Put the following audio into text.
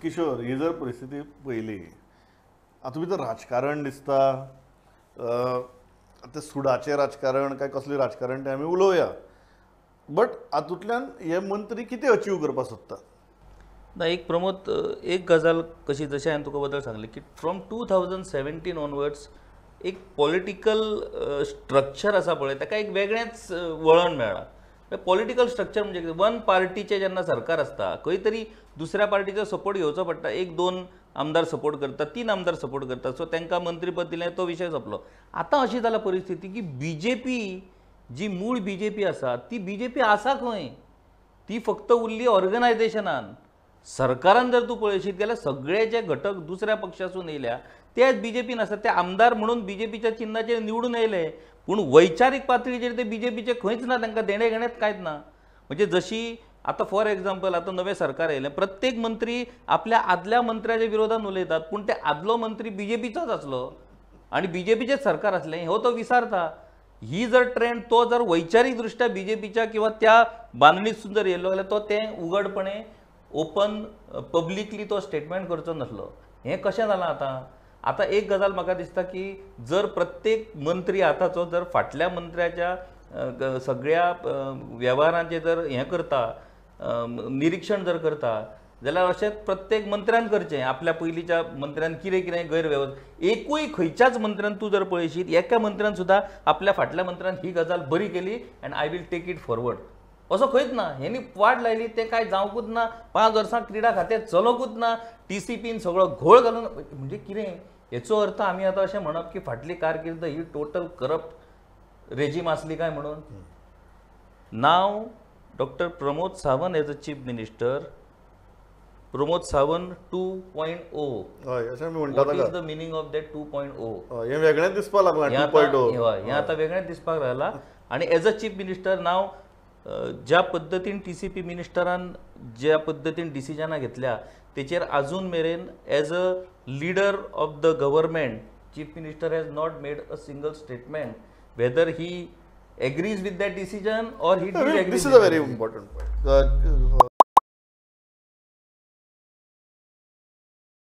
किशोर, ही जर परिस्थिती पळयली आतां भितर राजकारण दिसता, आतां सुडाचें राजकारण काय कसलें राजकारण तें आमी उलोवया, बट हातूंतल्यान हे मंत्री कितें अचीव करपाक सोदतात? ना एक प्रमोद, एक गजाल कशी, जशें हांवें तुका बद्दल सांगलें की फ्रॉम 2017 ऑनवर्ड्स एक पॉलिटिकल स्ट्रक्चर आसा पळय, ताका एक वेगळेंच वळण मेळ्ळां. पॉलिटिकल स्ट्रक्चर म्हणजे वन पार्टीचें जेन्ना सरकार आसता खंय तरी दुसऱ्या पार्टीचो सपोर्ट घेवचो पडटा. एक दोन आमदार सपोर्ट करता, 3 आमदार सपोर्ट करता, सो तांकां मंत्रीपद दिलें, तो विशय सोंपलो. आतां अशी जाल्या परिस्थिती की बी जे पी जी मूळ बी जे पी आसा ती बी जे पी आसा खंय, ती फक्त उरली ऑर्गनायझेशनान. सरकारान जर तूं पळयशीत जाल्यार सगळे जे घटक दुसऱ्या पक्षासून येयल्या ते बी जे पीन आसा, ते आमदार म्हणून बी जे पीच्या चिन्हाचेर निवडून येयले, पूण वैचारीक पातळीचेर ते बी जे पीचे खंयच ना, तांकां देणें घेणेंच कांयच ना. म्हणजे जशी आतां फॉर एग्जाम्पल आतां नवें सरकार येयलें, प्रत्येक मंत्री आपल्या आदल्या मंत्र्याच्या विरोधान उलयतात, पूण ते आदलो मंत्री बी जे पीचोच आसलो आनी बी जे पीचेच सरकार आसलें, हो तो विसारता. ही जर ट्रेंड तो जर वैचारीक दृष्ट्या बी जे पीच्या किंवा त्या बांदणीतसून जर येयलो जाल्यार तो तें उघडपणे ओपन पब्लिकली तो स्टेटमेंट करचो नासलो. हें कशें जालां आतां? आतां एक गजाल म्हाका दिसता की जर प्रत्येक मंत्री आतांचो जर फाटल्या मंत्र्याच्या सगळ्या वेव्हारांचें जर हें करता, निरीक्षण जर करता जाल्यार अशें प्रत्येक मंत्र्यान करचें. आपल्या पयलींच्या मंत्र्यान कितें कितें गैरवेवस्था, एकूय खंयच्याच मंत्र्यान तूं जर पळयशीत एका मंत्र्यान सुद्दां आपल्या फाटल्या मंत्र्यान ही गजाल बरी केली and I will take it forward असो खंयच ना. हेणी वाट लायली तें कांय जावंकूच ना, 5 वर्सां क्रिडा खातें चलोवंकूच ना, टी सी पीन सगळो घोळ घालून, म्हणजे कितें हेचो अर्थ आमी आतां अशें म्हणप की फाटली कारकीर्द ही टोटल करप्ट रेजीम आसली काय म्हणून? Now doctor Pramod Sawant as a chief minister, Pramod Sawant 2.0. हय, अशें आमी म्हणटात. What is the meaning of that 2.0? हें वेगळेंच दिसपाक लागलां 2.0. हें आतां वेगळेंच दिसपाक लागलां. आनी as a chief minister नाव ज्या पद्दतीन टी सी पी मिनिस्टरान ज्या पद्दतीन डिसिजनां घेतल्या तेचेर आजून मेरेन as a leader of the government chief minister has not made a single statement whether he agrees with that decision or he disagrees. This is a very important point.